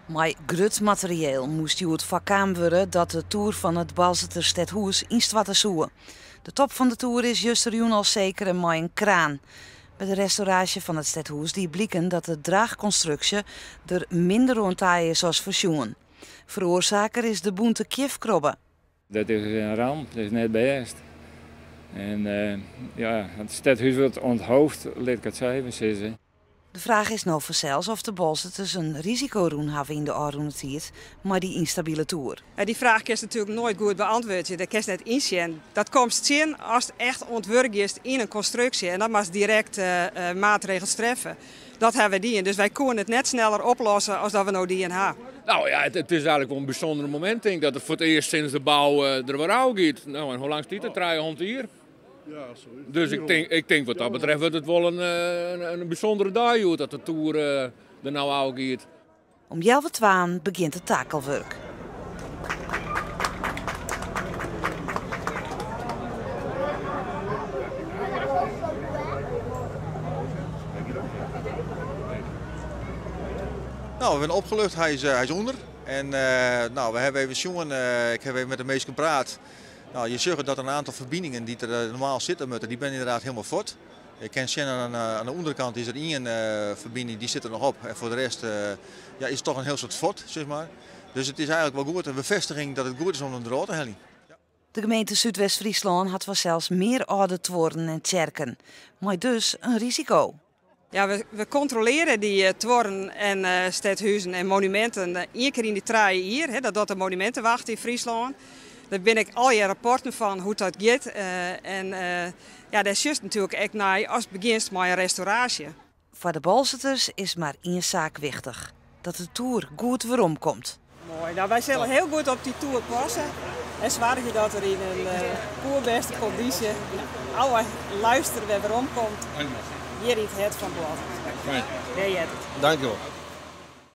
Mei grut materieel moast hjoed foarkaam wurde dat de toer fan it Boalserter stedhûs ynstoarte soe. De top fan de toer is justerjûn al sekere mei in kraan. By de restauraasje fan it stedhûs die bliken dat de draachkonstruksje der minder oan ta is as foarsjoen. Feroarsaker is de bûnte kjifkrobbe. Dat is in ramp, dat is net bêst. En ja, it stedhûs wurdt onthoofd, lit ik it sa even sizze. De fraach is no fansels oft de Boalserters in risiko rûn hawwe yn de ôfrûne tiid mei dy ynstabile toer. Dy fraach kinst natuerlik noait goed beantwurdzje, dêr kinst net ynsjen. Dat komst tsjin ast echt oan it wurk giest yn in konstruksje en dan moatst direkt maatregels treffe. Dat hawwe wy dien, dus wy koene it net sneller oplosse as dat we no dien ha. Nou ja, it is eigenlijk wol in bysûnder momint, tink ik, dat it foar it earst sinds de bou der wer ôfgiet. Nou, en hoe lang stiet it? 300 jier? Dus ik tink wat dat betreft wurdt it wol in bysûndere dei hjoed dat de toer der no ôfgiet. Om healwei twaen begjint it takelwurk. Nou, we binne opgelucht. Hy is, hy is ûnder. En nou, we hawwe even sjoen, ik haw even mei de minsken praat. Nou, je sjogge dat in oantal ferbiningen dy't der normaal sitte moatte, dy binne ynderdaad hielendal fuort. Je kinne sjen oan de ûnderkant is der ien ferbining, dy sit der noch op. En foar de rest ja, is it toch in hiel soad fuort, sis mar. Dus it is eigenlik wol goed, in befêstiging dat it goed is om him derôf te heljen. De gemeente Súdwest-Fryslân hat fansels mear âlde tuorren en tsjerken, mei dus in risiko. Ja, we kontrolearje dy tuorren en stedhuzen en monuminten ien kear yn de 3 jier. Hè, dat docht de Monumintewacht yn Fryslân. Dêr bin ik allegear rapporten fan hoe't dat giet. En ja, dêr sjochst natuerlik ek nei ast begjinst mei in restauraasje. Foar de Boalserters is mar ien saak wichtich, dat de toer goed weromkomt. Moai. Nou, wy sille hiel goed op dy toer passe en soargje dat er yn in poerbêste kondysje, yn alle luister wer weromkomt hjir yn it hert fan Boalsert. Dêr heart it. Dankjewol.